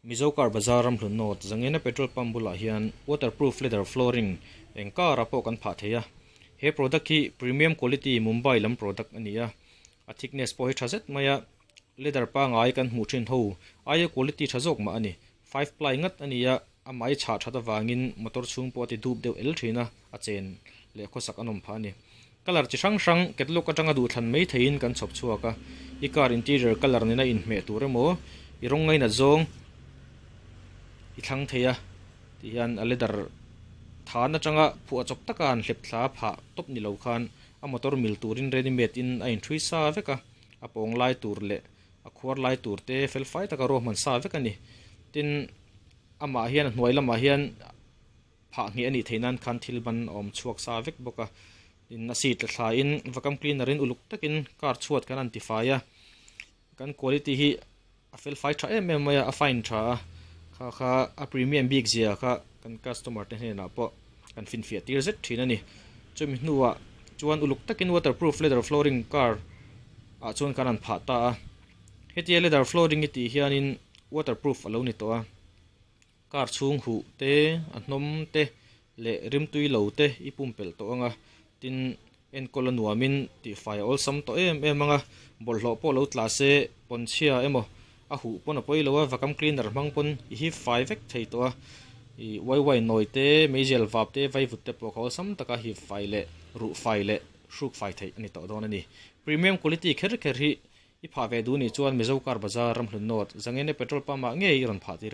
Mizo Car Bazar Ramhlun North Zangena Petrol Pump bulah hian waterproof leather flooring eng car ah pawh kan phah thei a. He product hi premium quality Mumbai lam product a ni a, a thickness pawh hi tha zet mai a, leather pangai kan hmuh thin ho aia quality tha zawk mah a ni. Five ply ngat a ni a, a mai chhah that avangin motor chhung pawh a ti dup deuh el thin a, a chen leh khawsak a nawm phah a ni. Colour chi hrang hrang catalog atanga duhthlan mai theihin kan chhawp chhuak a, i car interior colour nena inhmeh tur emaw i rawng ngainat zawng i thlang thei a tih hian a leather than atanga phuah chawp taka han hlep thla phah tawp ni lo khan a motor mil turin ready made in a inṭhui sa vek a, a pawng lai tur leh a khuar lai tur te fel fai taka ruahman sa vek a ni. Tin, amah hian a hnuai lamah hian. Phah ngheh a nih theih nan khan thil ban a awm chhuak sa vek bawk a, tin a seat la thla in vacuum cleaner in uluk takin car chhuat kan han tifai a, kan quality hi a fel fai tha em em mai a, a fine tha a, kha kha a premium bik zia kha kan customer te hnenah pawh kan finfiah tir zet thin a ni. Chumi hnuah chuan uluk takin waterproof leather flooring car ah chuan kan han phah ta a, hetia leather flooring i tih hianin waterproof a lo ni tawh a. Car chhung huh te, a hnawm te leh rimtui lo te i pumpelh tawh ang a, tin enkawl a nuamin tihfai a awlsam tawh em em ang a, bawlhhlawh pawh lo tla se pawnchhia emaw a huh pawn a pawi lo a, vacuum cleaner hmang pawn i hip fai vek thei tawh a, i waiwai nawi te, meizial vap te, vaivut te pawh kha awlsam taka hip fai leh ruh fai leh hruk fai theih a ni tawh dawn a ni. Premium quality kher kher hi i phah ve duh nih chuan Mizo Car Bazar Ramhlun North Zangene Petrol Pump ah ngei i rawn phah tir.